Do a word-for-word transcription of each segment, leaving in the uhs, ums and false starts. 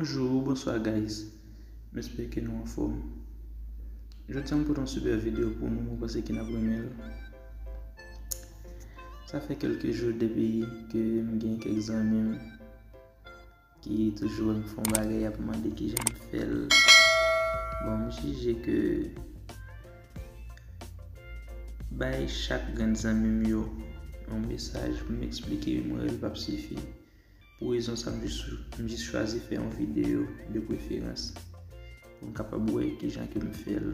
Bonjou, bonswa guys. M espere ke nou anfòm. Jodi a m pote yon super videyo pou nou, mwen panse ke n ap renmen l. Sa fè kèlke jou depi ke m gen kèk zanmi m ki toujou wè m fè yon bagay, y ap mande kijan m fè l. Bon, m jije ke bay chak grenn zanmi m yo yon mesaj pou m eksplike yo, mwen rele l p ap sifi. Pou rezon sa, m jis, m jis chwazi fè yon videyo de preferans pou m kapab wè kijan ke m fè l.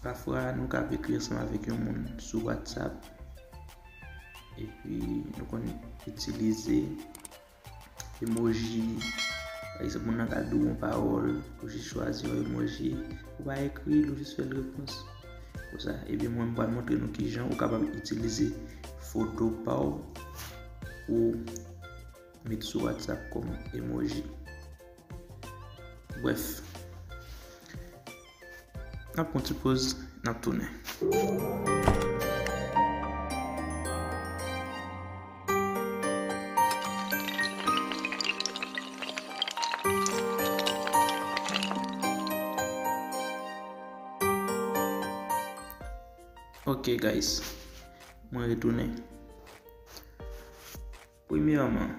Pafwa, nou ka ekri ansanm avèk yon moun sou WhatsApp, epi nou konn itilize emoji. Pa egzanp, moun nan ka di w yon pawòl, ou jis chwazi yon emoji. Ou pa ekri l, ou jis fè l repons. Konsa, ebyen, mwen, m pral montre nou kijan ou kapab itilize foto pa w pou met sou WhatsApp kòm emoji. Brèf, n ap pran ti poz, n ap tounen. Ok, guys, mwen retounen. Premyèman,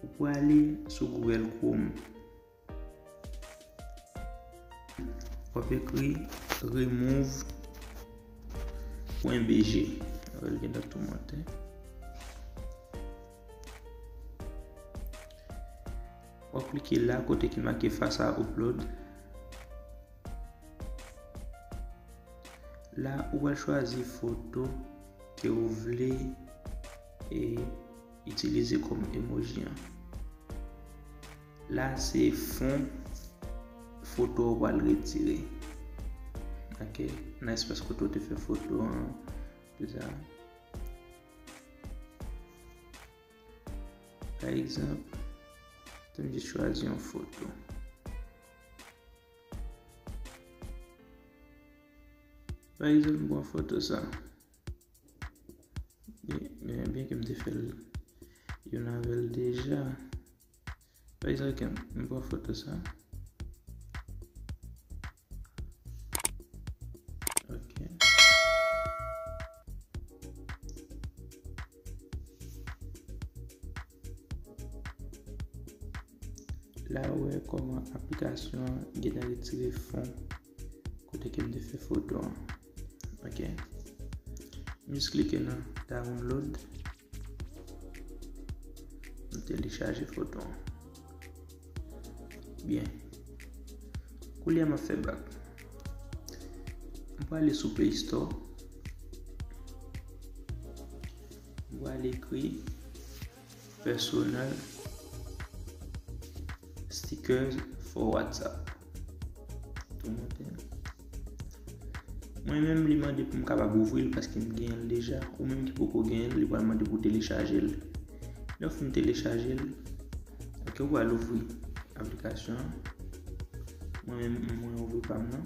ou prale sou Google Chrome. W ap ekri remove pwen B G. L gentan tou monte. W ap klike la kote ki make face à upload. La, ou pral chwazi foto ke ou vle e itilize kòm emoji an. La, se fon foto ou pral retire. Ok, nan espas kote ou te fè foto an, tout sa. Pa egzanp, m jis chwazi yon foto. Pa egzanp, m pran foto sa. Byen, byen, byen ke m te fè l youn avè l deja. Pa egzanp, m pran foto sa. Ok. La, ou wè kòman aplikasyon an gentan retire fon kote ke m te fè foto an. Ok. M jis klike nan download. M telechaje foto an. Byen. Koulye a m ap fè bak. M prale sou Play Store. M prale ekri personal stickers for WhatsApp. Tou monte. Mwen menm, li mande pou m kapab ouvri l paske m genyen l deja. Ou menm ki poko genyen l, li pral mande pou w telechaje l. Lè w fin telechaje l, ok, ou pral ouvri aplikasyon an. Mwen menm, mwen ouvri pa m nan.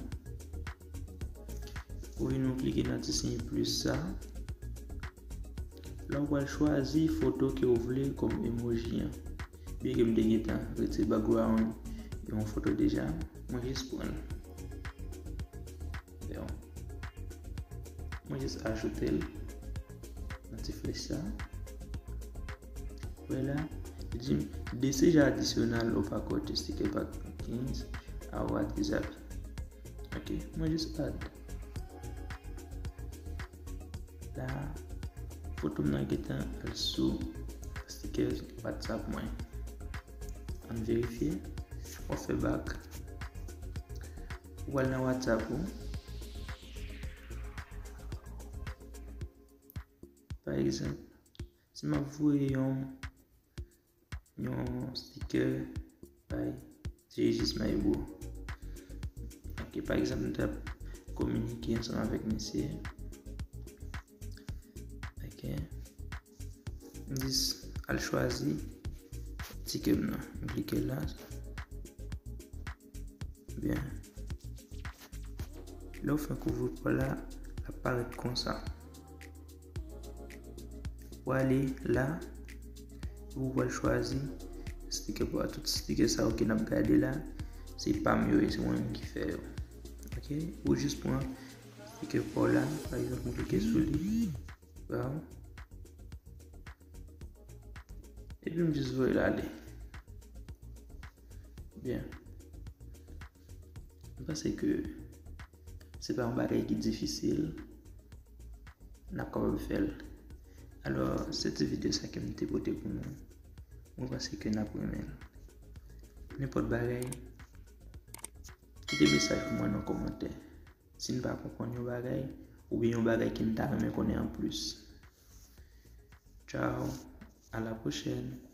Ou vin ou klike nan ti siy plis sa. La, ou pral chwazi foto ke ou vle kòm emoji an. Byen ke m te gentan retire background yon foto deja, mwen jis pran l. Bon. Mwen jis ajoute l nan ti flèch sa. Vwala, li di m desejos adicional ou pacote sticker pack quinze a WhatsApp. Ok, mwen jis add. La, foto m nan gentan al sou stickers WhatsApp mwen. Ann verifye. W ap fè back. Ou al nan WhatsApp ou. Pa egzanp, si m ap voye yon yon sticker bay J J Smile Bro. Ok, pa egzanp, nou t ap kominike ansanm avèk misye. Ok. M jis al chwazi sticker m nan. M klike la. Byen. Lè w fè kouvri pa w la, l ap parèt konsa. Ou ale la, ou pral chwazi Sticker pa w, tout sticker sa yo ke n ap gade la, se pa m yo ye, se mwen menm ki fè yo. Ok? Ou jis pran sticker pa w la, pa egzanp, m klike sou li. Bon. Epi m jis voye l ale. Byen. M panse ke se pa yon bagay ki difisil. N ap kapab fè l. Alò, se ti videyo sa ke m te pote pou nou. Mwen panse ke n ap renmen l. Nenpòt bagay, kite mesaj pou mwen nan kòmantè. Si n pa konprann yon bagay, oubyen yon bagay ke n ta renmen konnen anplis. Ciao, à la prochaine.